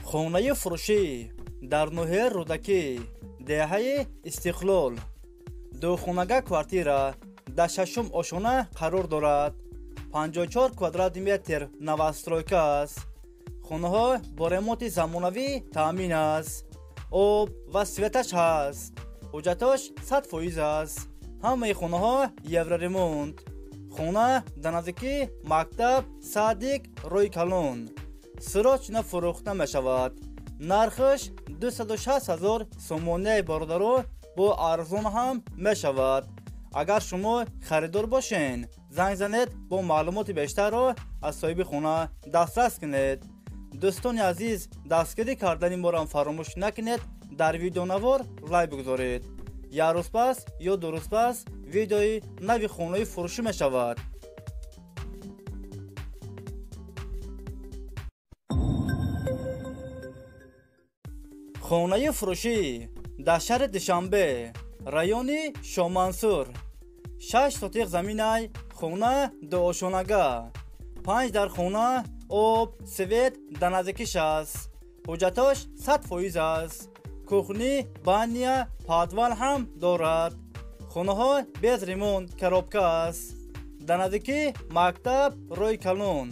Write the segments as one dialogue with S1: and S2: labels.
S1: Хонаи фурӯшӣ дар ноҳияи Рӯдакӣ, деҳаи Истиқлол. Духонага квартира дар шашум ошона қарор дорад. 54 квадрати метр новостройка аст. Хонаҳо бо ремонти замонавӣ таъмин аст. Об ва светаш ҳаст. Ҳуҷҷатош 100% аст. Ҳамаи хонаҳо евроремонт. Хона дар наздикии мактаб, садик, роҳи калон. Срочно фурӯхта мешавад. Нархаш 260 ҳазор сомонияи бародаро бо арзон ҳам мешавад. Агар шумо харидор бошен, занг занед, бо маълумоти бештарро аз соҳиби хона дастрас кунед. Дӯстони азиз, дастгирӣ кардани моро фаромӯш накунед, дар видеонавор лайк бигузоред. Як рӯз пас ё ду рӯз пас видеои нави хонаи фурӯшӣ мешавад. Хонаи фурӯшӣ дар шаҳри Душанбе, райони Шомансур. 6 сотиқ заминай, хона дуошонага. 5 дар хона, об, свет дар наздикиш аст. Ҳуҷҷатош 100% аст. Кухни, баня, подвал ҳам дорад. Хонаҳо без ремонт, коробка аст. Дар наздикии мактаб, роҳи калон.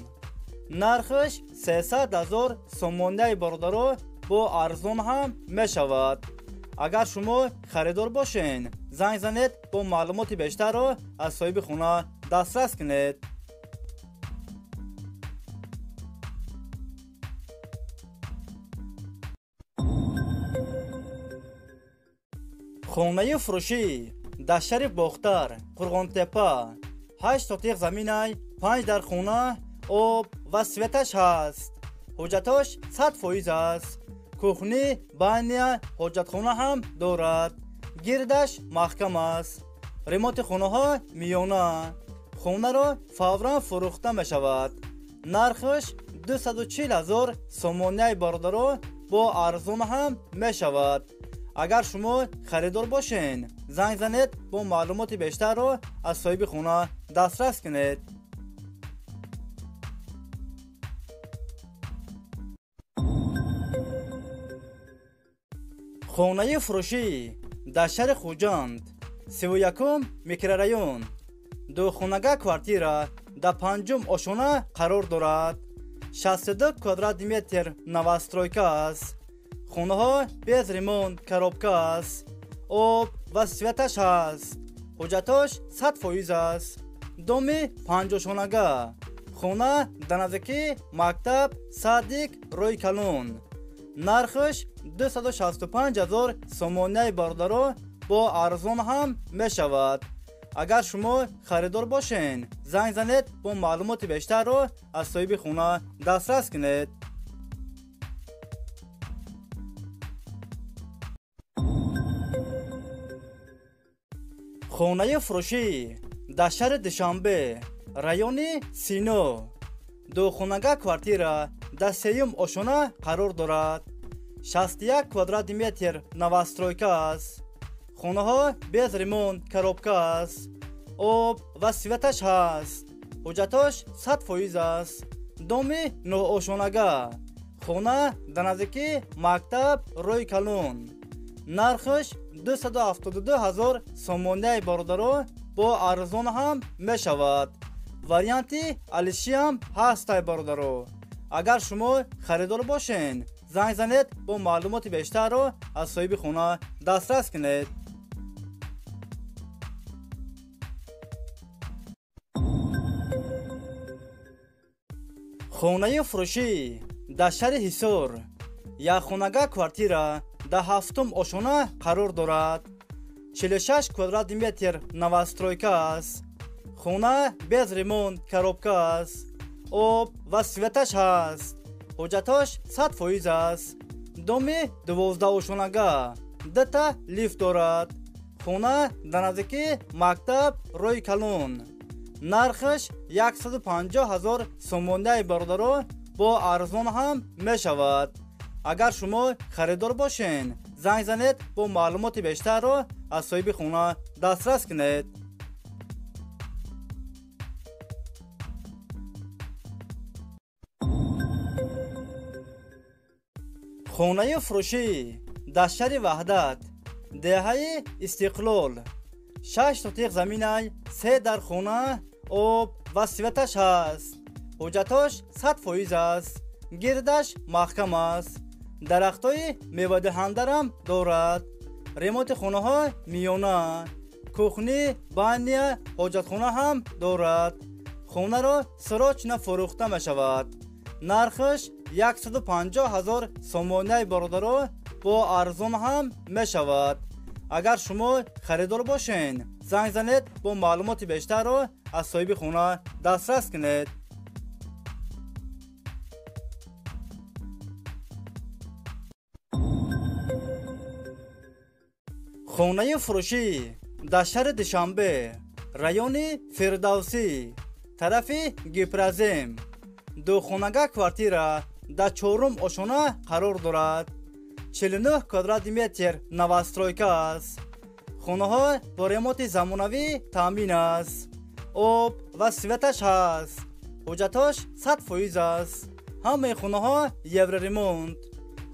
S1: Нархаш 300 ҳазор сомонияи бародаро бо арзон ҳам мешавад. Агар шумо харидор бошен, занг занед, бо маълумоти бештарро аз соҳиби хона дастрас кунед. Хонаи фурӯшӣ дар шаҳри Бохтар, Қурғонтепа. 8 сотиқ заминай, 5 дар хона, об ва светаш ҳаст. Ҳуҷҷатош 100% аст. Кухни, баня, ҳоҷатхона ҳам дорад. Гирдаш маҳкам аст. Ремонти хонаҳо миёна. Хонаро фавран фурӯхта мешавад. Нархаш 240 ҳазор сомонияи бародаро бо арзон ҳам мешавад. Агар шумо харидор бошен, занг занед, бо маълумоти бештарро аз соҳиби хона дастрас кунед. Хонаи фурӯшӣ дар шаҳри Хуҷанд, 31 микрорайон. Духонага квартира дар панҷум ошона қарор дорад. 62 квадрати метр новостройка аст. Хонаҳо без ремонт, коробка аст. Об ва светаш ҳаст. Ҳуҷҷатош 100% аст. Доми панҷошонага. Хона дар наздикии мактаб, садик, роҳи калон. Нархаш 265 ҳазор сомонияи бародаро бо арзон ҳам мешавад. Агар шумо харидор бошен, занг занед, бо маълумоти бештарро аз соҳиби хона дастрас кунед. Хонаи фурӯшӣ дар шаҳри Душанбе, райони Сино. Духонага квартира дар сеюм ошона қарор дорад. 61 квадрати метр новостройка аст. Хонаҳо без ремонт, коробка аст. Об ва светаш ҳаст. Ҳуҷҷатош 100% аст. Доми нӯҳошонага. Хона дар наздикии мактаб, роҳи калон. Нархаш 272 ҳазор сомонияи бародаро бо арзон ҳам мешавад. Варианти алишиам ҳастай бародаро. Агар шумо харидор бошен, занг занед, бо маълумоти бештарро аз соҳиби хона дастрас кунед. Хонаи фурӯшӣ дар шаҳри Ҳисор. Якхонага квартира дар ҳафтум ошона қарор дорад. 46 квадрати метр новостройка аст. Хона без ремонт, коробка аст. Об ва светаш ҳаст. Ҳуҷҷатош 100% аст. Доми 12-ошонага. Дута лифт дорад. Хона дар наздикии мактаб, роҳи калон. Нархаш 150 ҳазор сомонияи бародаро бо арзон ҳам мешавад. Агар шумо харидор бошен, занг занед, бо маълумоти бештарро аз соҳиби хона дастрас кунед. Хонаи фурӯшӣ дар шаҳри Ваҳдат, деҳаи Истиқлол, 6 сотиқ заминай, 3 дар хона, об ва светаш ҳаст. Ҳуҷҷатош 100% аст. Гирдаш маҳкам аст. Дарахтҳои мевадиҳандарам дорад. Ремонти хонаҳо миёна. Кухни, баня, ҳоҷатхона ҳам дорад. Хонаро срочно фурӯхта мешавад. Нархаш 150 000 сомонаи бародаро бо арзон ҳам мешавад. Агар шумо харидор бошед, занг занед, бо маълумоти бештарро аз соҳиби хона дастрас кунед. Хонаи фурӯшӣ дар шаҳри Душанбе, райони Фирдавсӣ, тарафи Гипрозем, духонага квартира дар чорум ошона қарор дорад. 49 квадрати метр новостройка аст. Хонаҳо бо ремонти замонавӣ таъмин аст. Об ва светаш ҳаст. Ҳуҷҷатош 100% аст. Ҳамаи хонаҳо евроремонт.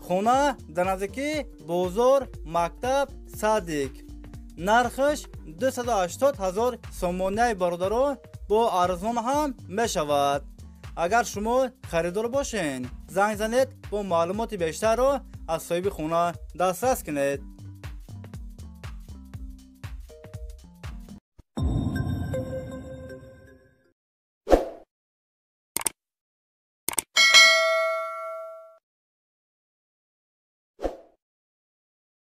S1: Хона дар наздикии бозор, мактаб, садик. Нархаш 280 000 сомонаи бародаро бо арзон ҳам мешавад. Агар шумо харидор бошед, занг занед, бо маълумоти бештарро аз соҳиби хона дастрас кунед.